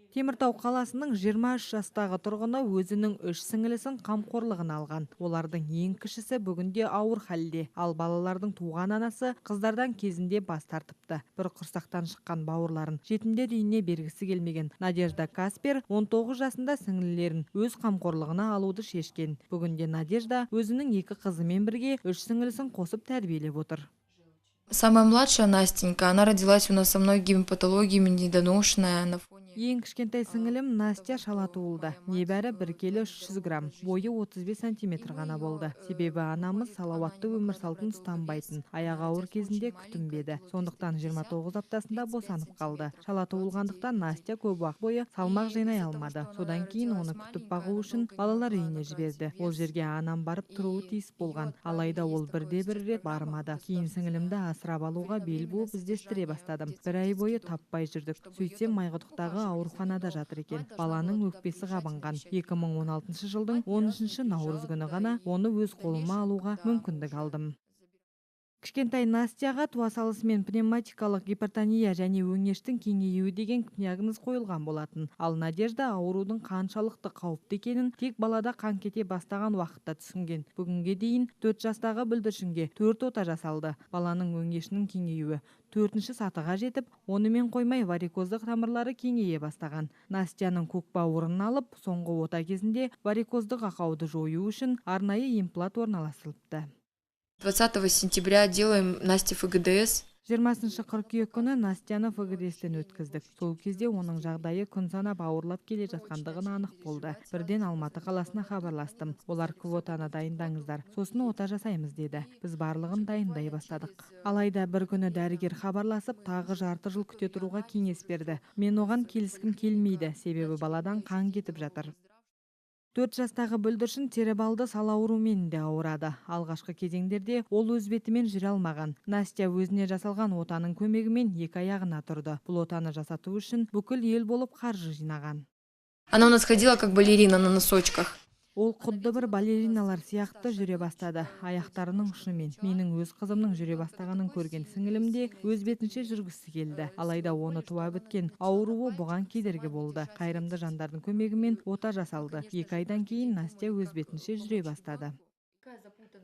Теміртау қаласының 23 жастағы тұрғыны өзінің үш сіңілісін қамқорлығына алған. Олардың ең кішісі бүгінде ауыр халде. Ал балалардың туған анасы қыздардан кезінде бас тартыпты. Бір құрсақтан шыққан бауырларын жетімдер үйіне бергісі келмеген. Надежда Каспер 19 жасында сіңлілерін өз қамқорлығына алуды шешкен. Бүгінде Надежда өзінің екі қызымен бірге үш сіңілісін қосып тәрбиелеп отыр. Самая младшая, Настенька, она родилась у нас со многими патологиями, недоношенная на фоне. Ең кішкентай сіңілім Настя шала туылды. Небәрі 1 келі 300 грамм, бойы 35 сантиметр ғана болды. Себебі анамыз салауатты өмір салтын ұстанбайтын, аяғы ауыр кезінде күтінбеді. Сондықтан 29 аптасында босанып қалды. Шала туылғандықтан Настя көп уақыт бойы салмақ жинай алмады. Содан кейін оны күтіп бағу үшін балалар үйіне жіберді. Ол жерге анам барып тұруы тиіс болған. Алайда ол бірде бір рет бармады. Кейін сіңілімді асырап алуға бел буып, іздестіре бастадым. Бір ай бойы таппай жүрдік. Сөйтсем, Майқұдықтағы ауруханада жатыр екен. Баланың өкпесі қабынған. 2016 жылдың 13 наурыз күні ғана оны өз қолыма алуға мүмкіндік алдым. Кішкентай Настяға туа салысымен пневматикалық гипертония және өңештің кеңеюі деген диагноз қойылған болатын. Ал Надежда аурудың қаншалықты қауіпті екенін тек балада қан кете бастаған уақытта түсінген. Бүгінге дейін 4 жастағы бүлдіршінге 4 ота жасалды. Баланың өңешінің кеңеюі төртінші сатыға жетіп, онымен қоймай, варикоздық тамырлары кеңейе бастаған. Настяның көк бауырын алып, соңғы ота кезінде варикоздық ақауды жою үшін арнайы имплант орналастырылыпты. 20 сентября делаем Насте ФГДС. 20 қыркүйек күні Настяны ФГДС-тен өткіздік. Сол кезде оның жағдайы күн санап ауырлап келе жатқандығы анық болды. Бірден Алматы қаласына хабарластым. Олар: «Квотаны дайындаңыздар, сосын ота жасаймыз», – деді. Біз барлығын дайындай бастадық. Алайда бір күні дәрігер хабарласып, тағы жарты жыл күте тұруға кеңес берді. Мен оған келіскім келмейді, себебі баладан қан кетіп жатыр. 4 жастағы бүлдіршін церебралды сал ауруымен де ауырады. Алғашқы кезеңдерде ол өз бетімен жүре алмаған. Настя өзіне жасалған отаның көмегімен екі аяғына тұрды. Бұл отаны жасату үшін бүкіл ел болып қаржы жинаған. Она у нас ходила как балерина на носочках. Ол құдды бір балериналар сияқты жүре бастады, аяқтарының ұшымен. Менің өз қызымның жүре бастағанын көрген сіңілім де өз бетінше жүргісі келді. Алайда оны туа біткен ауруы бұған кедергі болды. Қайырымды жандардың көмегімен ота жасалды. 2 айдан кейін Настя өз бетінше жүре бастады.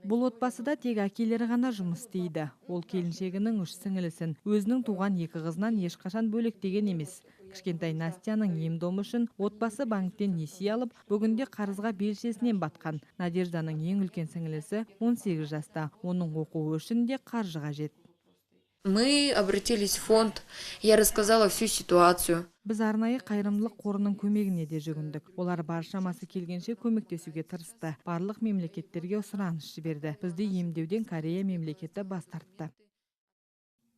Бұл отбасыда тек әкелері ғана жұмыс істейді. Ол келіншегінің үш сіңілісін өзінің туған екі қызынан ешқашан бөлектеген емес. Кішкентай Настяның ем домы үшін отбасы банктен несие алып, бүгінде қарызға белшесінен батқан. Надежданың ең үлкен сіңілісі 18 жаста. Оның оқуы үшін де қаржы қажет. Мы обратились в фонд, я рассказала всю ситуацию. Біз арнайы қайырымдылық қорының көмегіне де жүгіндік. Олар бар шамасы келгенше көмектесуге тырысты. Барлық мемлекеттерге сұраныс жіберді. Бізді емдеуден Корея мемлекеті бас тартты.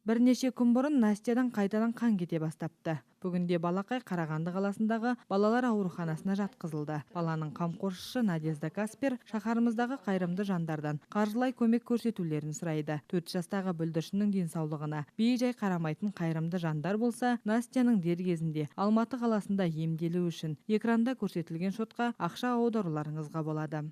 Бірнеше күн бұрын Настядан қайтадан қан кете бастапты. Бүгінде балақай Қарағанды қаласындағы балалар ауруханасына жатқызылды. Баланың қамқоршысы Надежда Каспер шаһарымыздағы қайырымды жандардан қаржылай көмек көрсетулерін сұрайды. 4 жастағы бүлдіршіннің денсаулығына бей-жай қарамайтын қайырымды жандар болса, Настяның дер кезінде Алматы қаласында емделуі үшін экранда көрсетілген шотқа ақша аударуларыңызға болады.